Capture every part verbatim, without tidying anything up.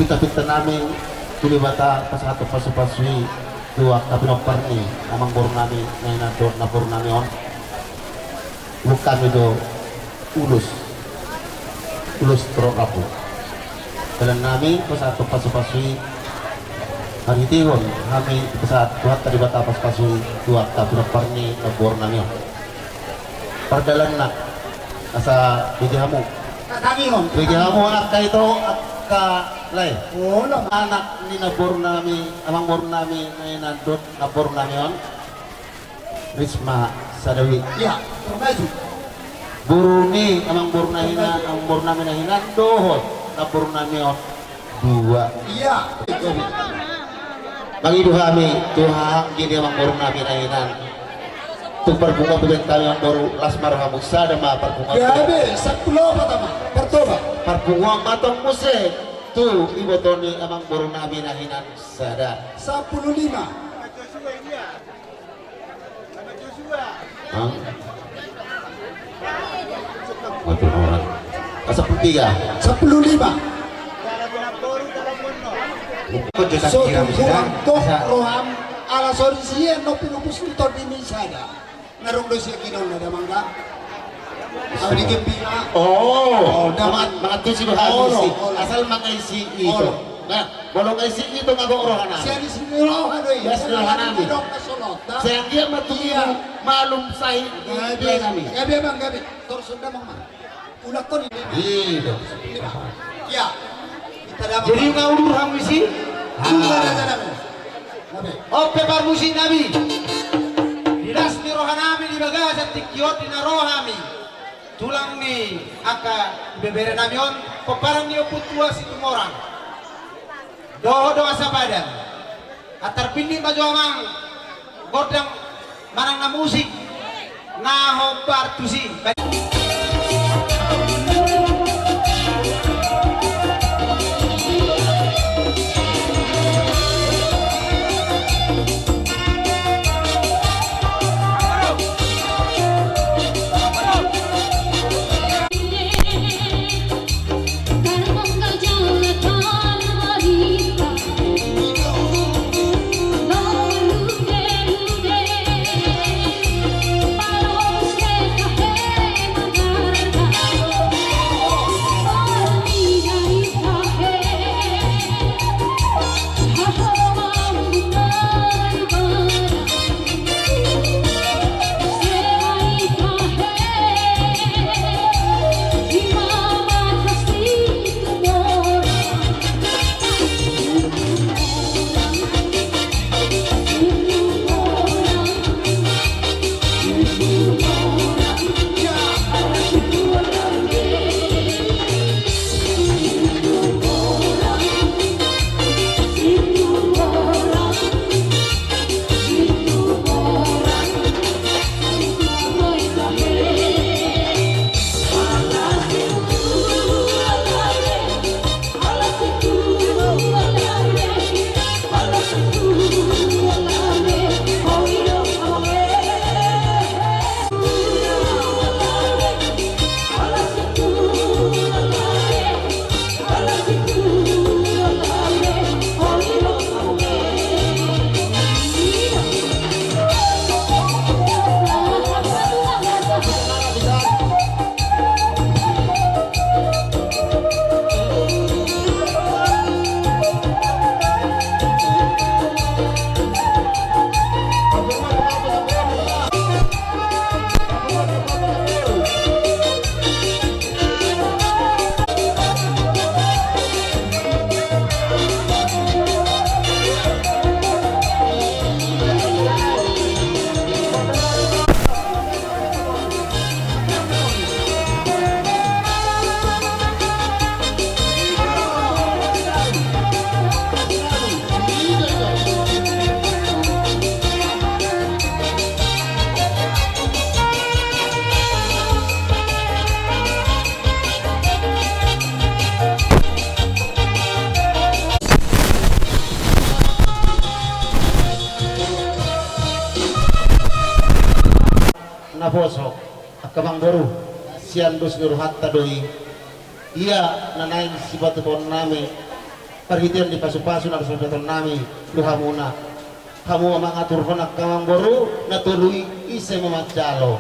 Pinta-pinta nami tu Debata pasahathon pasu-pasu i tu angka pinompar ni amangboru nami na hinan dohot namboru nami on. Buat hami do ulos, ulos torop rambu. Dalan nami pasahathon pasu-pasu i, marhitehon hami dipasahat Tuhanta Debata pasu-pasu i tu angka pinompar ni namboru nami on. Pardalanna, asa bege hamu. Bege hamu angka ito, angka lae. Anak ni namboru nami, amangboru nami na hinan dohot namboru nami on. Risma Sadawi. Iya, terima kasih. Boru ni amangboru na hinan, amangboru nami na hinan dohot namboru nami on dua. Iya. Mangido hami tu haha anggi ni amangboru nami na hinan. Tu parpunguan pe baen hami amangboru, las ma rohamu, sada ma parpunguan pe. Gabe, sampulu opat ma, partoba. Parpunguan ma tong muse tu iboto ni amangboru nami na hinan, sada. Sampulu lima. Hah? Waduh, orang. Ah, sampulu tiga. Sampulu lima. Kau cetak. So, kira-kira kurang toh, asa roham, ala sori sia no pinupus tu tondi ni sada. Narung do sia ginon na damang da. Au di gembira. Oh, oh, daman. Mangantusi bahagia. Olo, olo. Asal mangaisi ito. Olo. Nah, molo ngaisi ito nga gok roha nami. Sian isi ni roha do i. Sian isi ni roha nami. Dok na solot, da. Sai anggiat ma tutu. Iya. Malum sahit. Gabe, gabe, Bang, gabe. Tor sonda, Bang, ma. Ulak ko di. Iya. Iya. Kita dapat. Jadi nga udur hamu isi? Iya, raja nami. Gabe. On pe parmusik nami. Di las ni roha nami di bagasan tingki on di na ro hami. Tulang ni angka ibebere nami on, pomparan ni Ompu Tua Situmorang dohot dongan sapadan. Antar pindit ma jo amang gondang manang na musik na hombar tusi. Naposo, angka amangboru, sian dos ni rohanta do i. Ia na naeng sipatupaon nami Marhite on di pasupasu na so dipasahat nami tu hamuna. Hamu ma mangaturhon angka amangboru, na tolu i ise ma manjalo.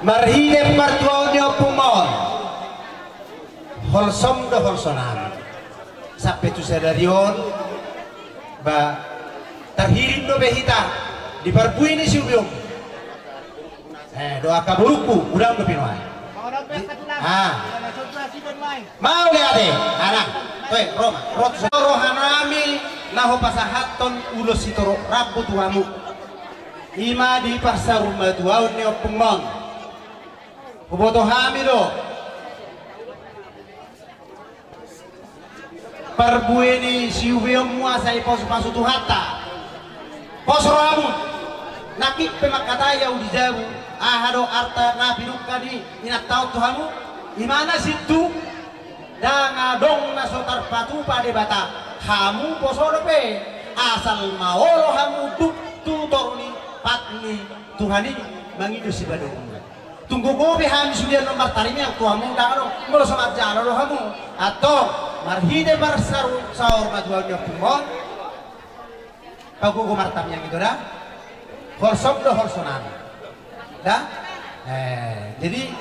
Marhite partuaon ni ompungmon, holsom do holsonan. Sampe tu sadari on, ba, tarhirim dope hita di parbue ni siubeon. Eh, dohot angka borungku, godang dope nuaeng. Ah. Mauliate, anak. Toe, ro ma, ro tu rohanami na hupasahathon ulos sitorop rambu tu hamu. I ma di parsaurmatuaon ni ompungmon. Huboto hami do. Parbue ni siubeonmu asa dipasupasu Tuhanta. Pos rohamu. Nangkin pe mangkatai ahu di jabu, aha do arta na pinungka ni inanta on tu hamu? I ma na sintu, ndang adong na so tarpatupa Debata. Hamu poso dope, asal ma olo hamu dung tu toru ni pat ni Tuhan i mangido sipadomu. Tung gogo be hami sude annon martamiang tu hamu, ndang adong, molo so manjalo do hamu. Antong, marhite parsaur-, saurmatuaon ni ompungmon, pagogo martamiang ito da. Holsom do holsonan. Da? Eh, jadi,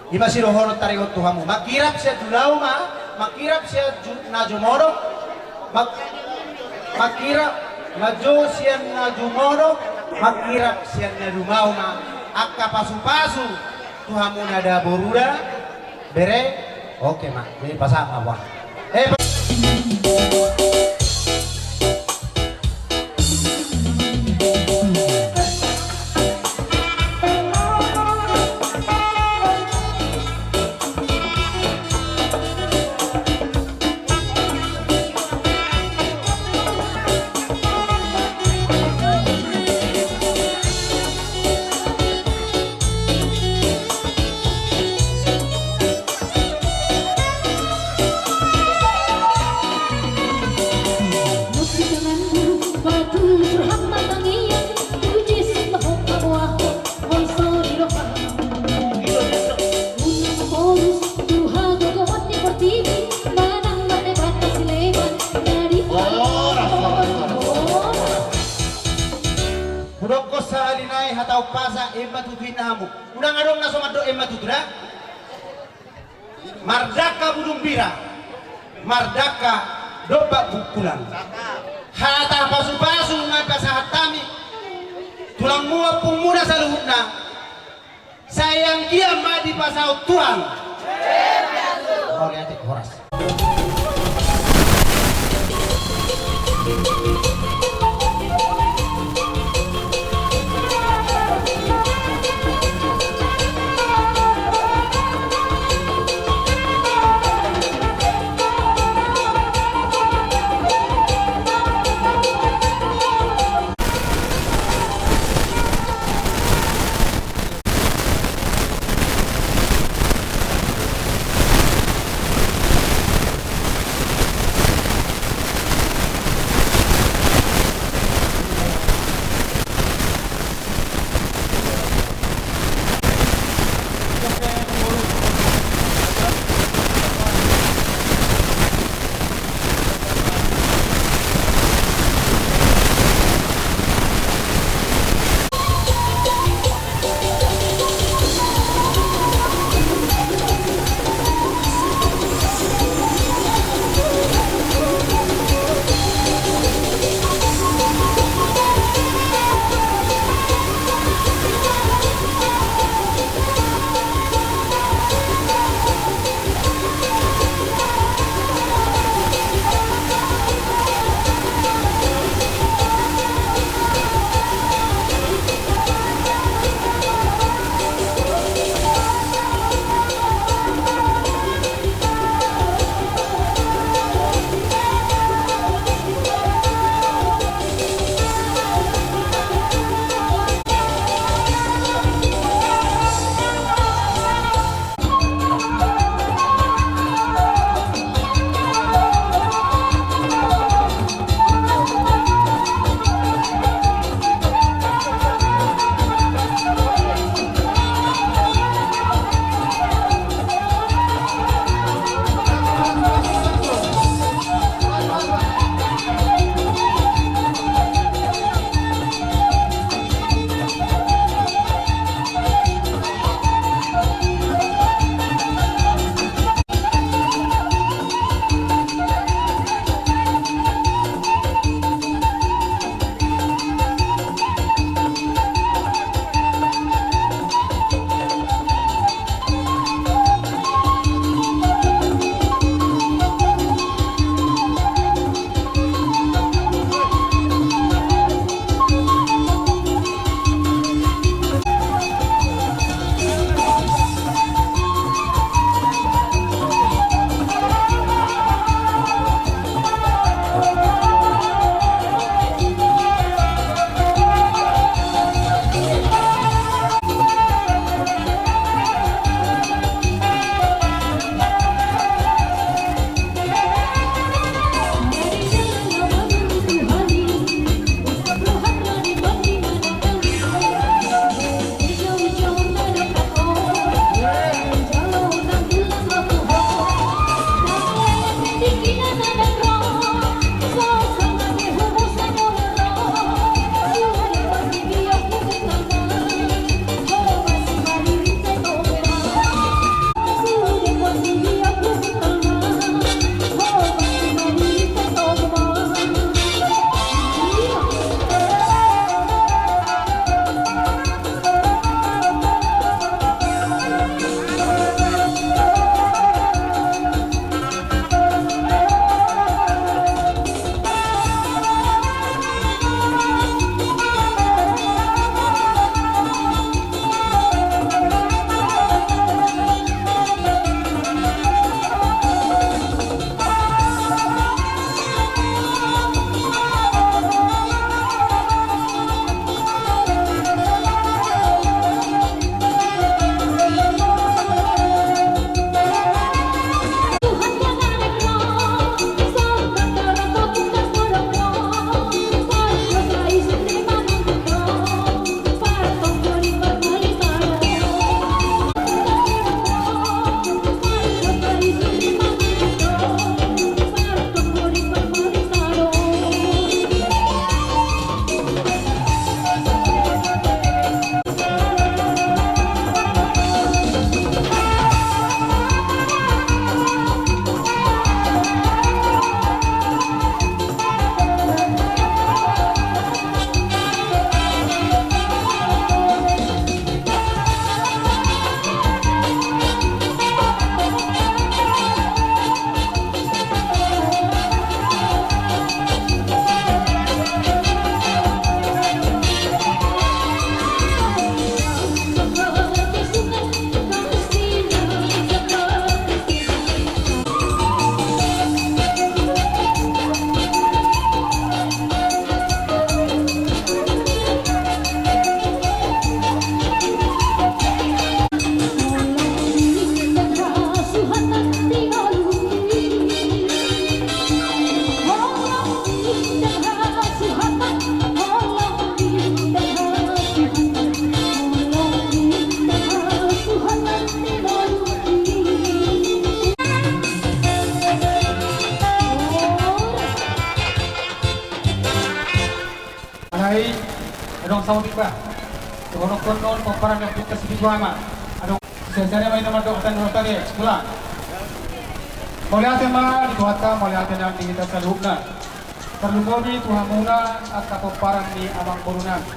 i ma sidohonon taringot tu hamu. Mangkirap sian jumolo ma, mangkirap sian ju-, na jumolo, Mang-, mangkirap ma jo sian na jumolo, mangkirap sian na jumolo ma, angka pasupasu tu hamu na da boru da, bere, oke ma, jadi pasahat ma buah. Eh, pa- Hudok sahali nai hata umpasa, emma tutu inna hamu. Unang adong na so mandok emma tutu da. Mardangka budung bira, mardangka dompak bungkulan. Hata pasupasu ma pasahat hami tulangmu ompungmuna saluhutna. Sai anggiat ma dipasaut Tuhan. Mauliate, horas. Ai, adong saotik ba. Dohononhon pomparan ni ompunta si Pitu Ama. Adong. Sian sada ma hita mandok hata ni roha ta, Tulang. Mauliate ma di Tuhanta, mauliate nang di hita saluhutna. Tarlumobi tu hamuna angka pomparan ni amangborunami.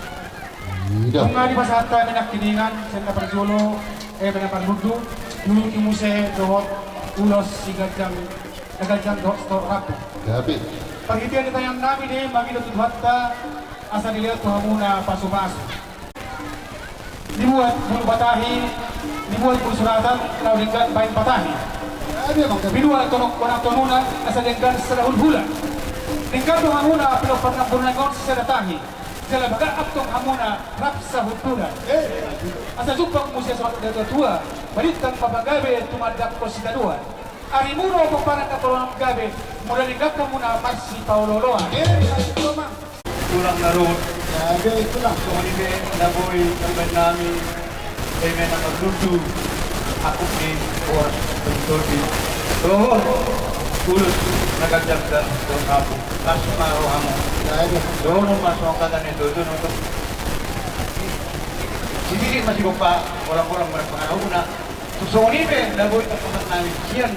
Ida. Nunga dipasahat hami nangkiningan sian na parjolo, eh, na parlundu, dulu ni muse dohot ulos siganjang, na ganjang dohot sitorop rambu. Gabe. Parhitean ni tangiangnami do i mangido tu Tuhanta, asa dilehon tu hamuna pasupasu. Dibuat bulu patahi, dibuat bulu suratan, laho denggan baen patahi. Gabe, Amang, gabe. Dibuat tonok bonang tonuna, asa denggan sada hulhula. Denggan do hamuna, pinompar ni amangborunami on sisada tahi. Jala bagak antong hamuna rap sahundulan. Eh. Asa jumpang muse songon natuatua, balintang ma pagabe tumandangkon sitadoan. Arimuna pomparan ni amangborunami gabe, molo denggan hamuna marsipaolooloan. Eh, Amang. Tulang na ruhut. Gabe, Tulang. Songon i pe na boi tambaen nami. Eme na marlundu, angkup ni boras, pentol ni dohot ulos na ganjang dohot rambu, las ma rohamu. Dohonon ma songon hata ni tuatua nonton. Sisisi ma sigompa, bolang-bolang marpanganomuna. Songon i pe na boi tarpasahat nami sian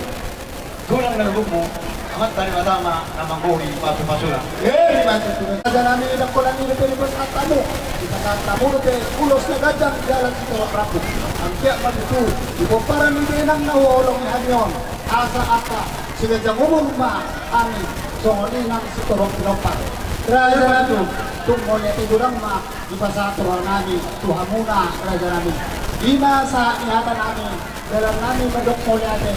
Tulang na ruhutmu, Amanta Debata ma na manggohi pasupasuna. Eh, ima tutu. Raja nami, dangkolan i dope dipasahat hamu. Dipasahat hamu dope ulos na ganjang jala sitorop rambu. Anggiat ma tutu di pomparan ni inang na huhaholongi hami on, asa angka siganjang umur ma hami songon i nang sitorop pinompar. Raja nami, tung mauliate godang ma dipasahat roha nami tu hamuna, raja nami. Ima sahat ni hata nami, dalan nami mandok mauliate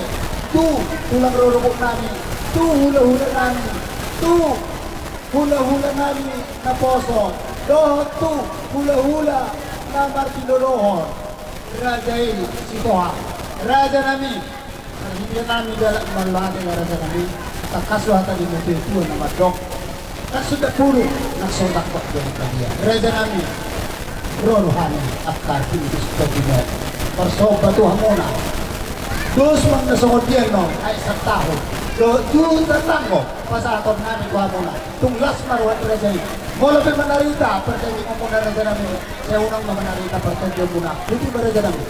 tu tulang rorobot nami, tu hulahula nami, tu hulahula nami naposo, dohot tu hulahula na martinodohon. Raja i Sitohang, raja nami. Parhitean nami jala mauliate, raja nami. Tangkas do hata ni natuatua na mandok: Nang so ndang pudun, nang so ndang hot do na badia. Raja nami, ro do hami angka tingki sitogimo marsomba tu hamuna. Dos ma na songon dia annon, ai sataon dohot juta tanggo pasahaton nami tu hamuna. Tung las ma roha ni raja i. Molo pe manarita parjanjianmuna, raja nami, sai unang ma manarita parjanjianmuna. Tutu ma, raja nami.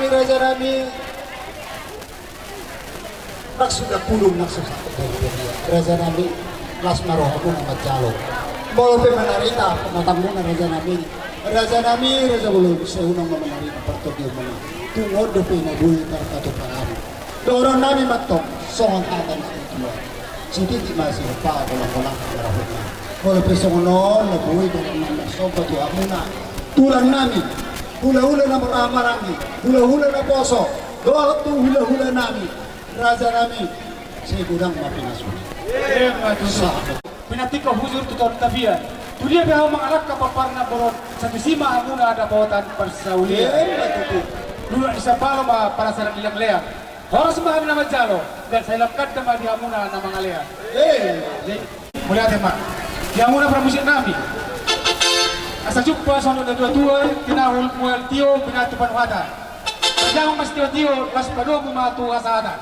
Raja nami, nang suda pudun nang suda. Raja nami, las ma rohamuna manjalo. Molo pe manarita pamatangmuna raja nami. Raja nami, raja bolon, sai unang ma manarita partondionmuna. Tung on dope na boi tarpatupa nami. Dohonon nami ma antong songon hata ni natuatua. Sititi ma sian pagolang-golang na marahutna. Molo pe songon on na boi dohonon nami somba tu hamuna. Tulang nami, hulahula na marhaha maranggi, hulahula naposo, dohot tu hulahula nami, raja nami, sai godang ma pinasuna. Emma tutu. Sa- Pinantikhon hujur tu toru tapian. Tu dia pe hamu mangalangka pomparan na bolon, sai disi ma hamuna dapotan parsaulian. Emma tutu. Luat ni sambalo ma pansamotan ni leangleang. Horas ma hami na manjalo, dan sai lam ganda ma di hamuna na mangalean. Eh. Jadi, mauliate ma di hamuna parmusik nami. Asa jumpa songon natuatua, tinahul mual tio, pinatu panuhatan. Pajamang ma sitiotio, las padomu ma tu hasahatan.